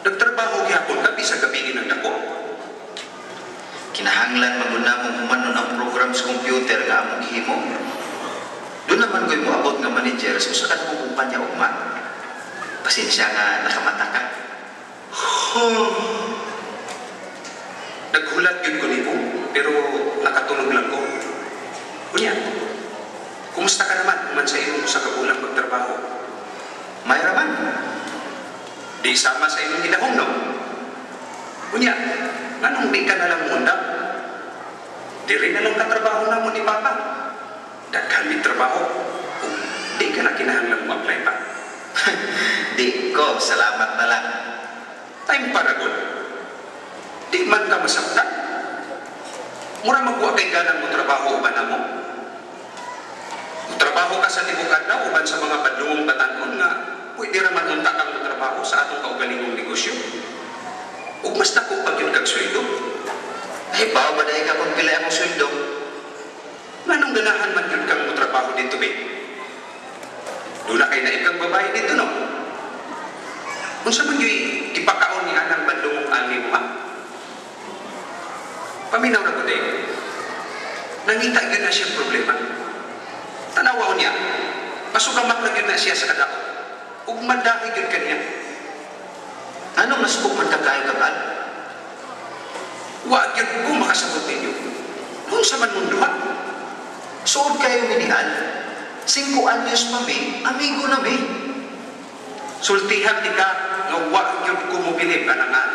Nagtrabaho gihapon ka bisag gabii nang dako. Kinahanglan man gud namong humanon ang program sa computer nga among gihimo. Duna man ko'y moabot nga manager sa usa ka dakong kumpanya ugma. Pasensya nga nakamata ka. Naghulat gyud ko nimo, pero nakatulog lang ko. Unya, kumusta ka naman human sa imong usa ka bulan pagtrabaho? Maayo ra man. Di sama sa imong gidahom, no? Unya, nganong di ka na lang muundang? Diri na lang katrabaho namo ni Papa. Daghan mig trabaho. Ug di ka na kinahanglan mo-apply pa. Di ko, salamat na lang. Time para gud. Di man ka masaktan. Mura magwa kay ganang mo trabaho uban namo. Trabaho ka sa tibok adlaw uban sa mga badlungong batan-on nga pwede ra man unta kang motrabaho sa atong kaugalingong negosyo. Ug mas dako pa gyud kag sweldo. Nahibaw ba diay ka kung pila akong sweldo? Nganong ganahan man gyud kang motrabaho didto, be? Duna kay naik kang babae didto, no? Unsa man gyud gipakaon ni anang badlungong ani mo, ha? Paminaw na ko day. Nangita gyud na siya problema. Tanawa niya. Masugamak na gyud na siya sa kadaot. Ug mandahi gyud kaniya. Anong nasukok man ka kayo kag Al? Wa gyud ko makasabot ninyo. Unsa man mong duha? Suod kayo mi ni Al. 5 anyos pa mi, amigo na mi. Sultihan di ka nga wa gyud ko mobilib anang Al.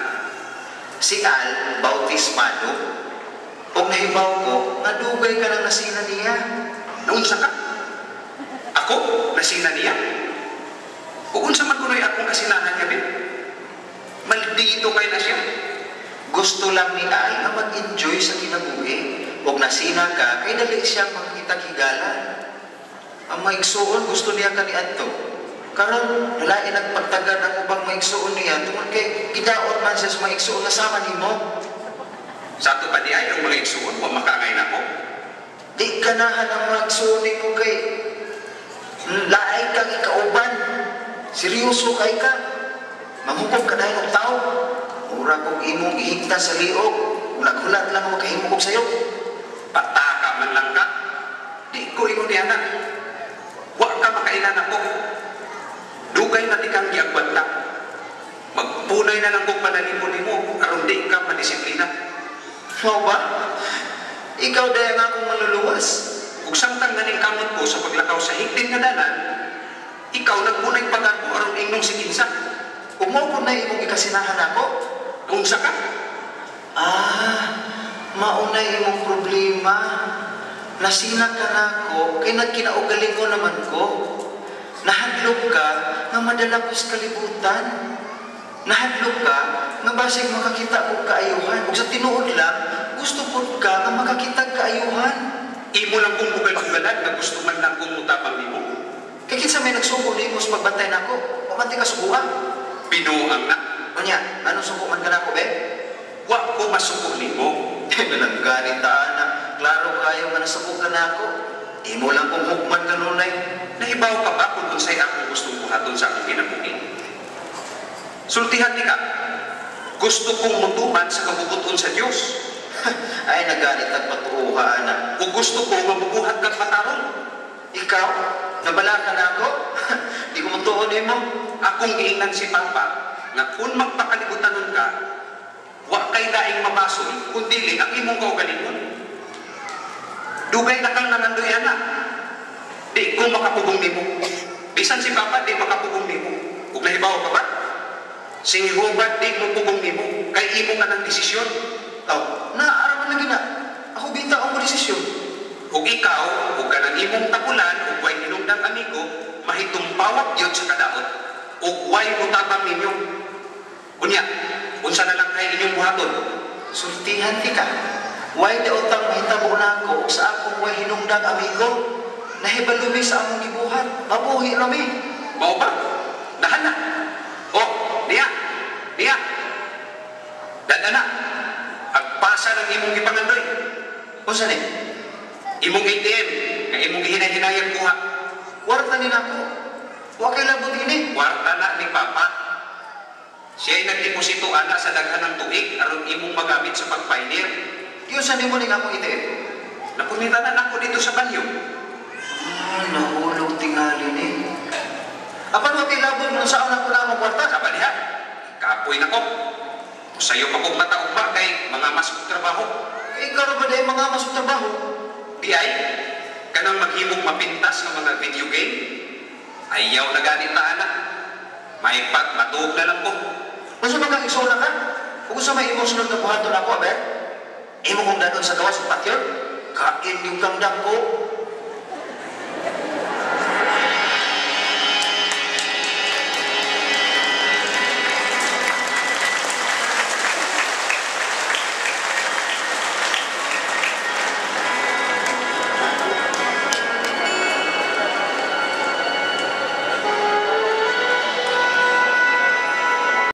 Si Al, bautismado. Ug nahibaw ko, nga dugay ka nang nasina niya. Naunsa ka? Ako? Nasina niya? Ug unsa man kuno'y akong kasinahan niya, be? Maldito kay na siya. Gusto lang ni Al nga mag-enjoy sa kinabuhi. Ug nasina ka, kay dali siya makitag higala. Ang maigsuon, gusto niya kaniadto. Karon, lain nagpagtagad ang ubang maigsuon niya tungod kay gidaot man siya sa maigsuon nga sama nimo. Sa ato pa di ay ang mga igsuon, wa makaangay nako. Di ganahan ang mga igsuon nimo kay laay kang ikauban. Seryoso kay ka. Manghukom ka dayon og tao. Mura kog imong gihigta sa liog. Ug naghulat lang makahimo kog sayop. Pataka man lang ka. Di ko ingon niya na. Wa ka makailan ako. Dugay na di kang giagwanta. Magpunay na lang kog panalipon nimo aron di ka madisiplina. Mao ba? Ikaw diay ang akong manluluwas. Ug samtang naningkamot ko sa paglakaw sa higdin nga dalan, ikaw nagpunay pag-ako aron ingnong si kinsa. Ug mao pud na imong gikasinahan ako. Unsa ka? Ah, maunay imong problema. Nasina ka nako kay nagkinaugalingon naman ko. Nahadlok ka nga madala ko sa kalibutan. Nahadlok ka nga basig makakita og kaayuhan. Ug sa tinuod lang, gusto pud ka nga makakita og kaayuhan. Imo lang kong bugal-bugalan nga gusto man lang kong mutabang nimo. Kay kinsa may nagsuko nimo sa pagbantay nako? Wa man ka sukuha. Binuang na. Unya, anong suko man ka nako, be? Wa ko masuko nimo. Nalangganit ta ana. Klaro kayo nga nasuko ka nako. Imo lang kong hukman kanunay. Nahibaw ka ba kung unsay akong gustong buhaton sa akong kinabuhi? Sultihan ni ka. Gusto kong mutuman sa kabubuton sa Dios. Ay, nagalit ang patuuha, ana. Ug gusto ko nga mubuhat kag matarong. Ikaw, nabala ka na ako? Di ko mutuon nimo. Akong giingnan si Papa nga kung magpakalibutanon ka, wa kay laing mabasol kun dili ang imong kaugalingon. Dugay na kang nangandoy ana. Di ko makapugong nimo. Bisan si Papa di makapugong nimo. Ug nahibaw ka ba? Si Jehovah di mo pugong nimo kay imo ka ng desisyon. Oh, naaraman lagi na. Ako bita ang desisyon. Ug ikaw ug kanang imong tabulan ug way hinungdang amigo mahitumpawak gyud sa kadaot ug way mutabang ninyo. Unya, unsa na lang kay inyong buhaton? Sultihan ti ka. Way daotang mahitabo nako ug sa akong way hinungdang amigo. Nahibalo mi sa among gibuhat. Mabuhi ra mi. Mao ba? Dahan na. Oh, niya. Niya. Dada na. Agpasa ng imong gipangandoy. Unsa ni? Imong ATM nga imong gihinay-hinayang kuha. Warta ni nako. Wa kay labot ini. Warta na ni Papa. Siya'y nagdedikta. deposito ana sa daghan ng tuig aron imong magamit sa pag-pioneer. Giunsa nimo ning akong ATM? Napunita na nako dito sa banyo. Ah, nahulog tingali ni. Apan wa kilabot mo saan ako na akong kwarta? Sa diha, kapoy na ko. Sayo pa kong mataugma kay mga mas kong trabaho. Kay ikaw ra ba diay mga mas trabaho? Di ay, kanang maghimog mapintas ng mga video game. Ayaw na ganit ta ana. May pag matuog na lang ko. Unsa man kang igsoon ka? Ug unsa may imong sunod nga buhaton ako, Aber? Imo kong dadon sa gawas ug patyon? Kain yung kang dako.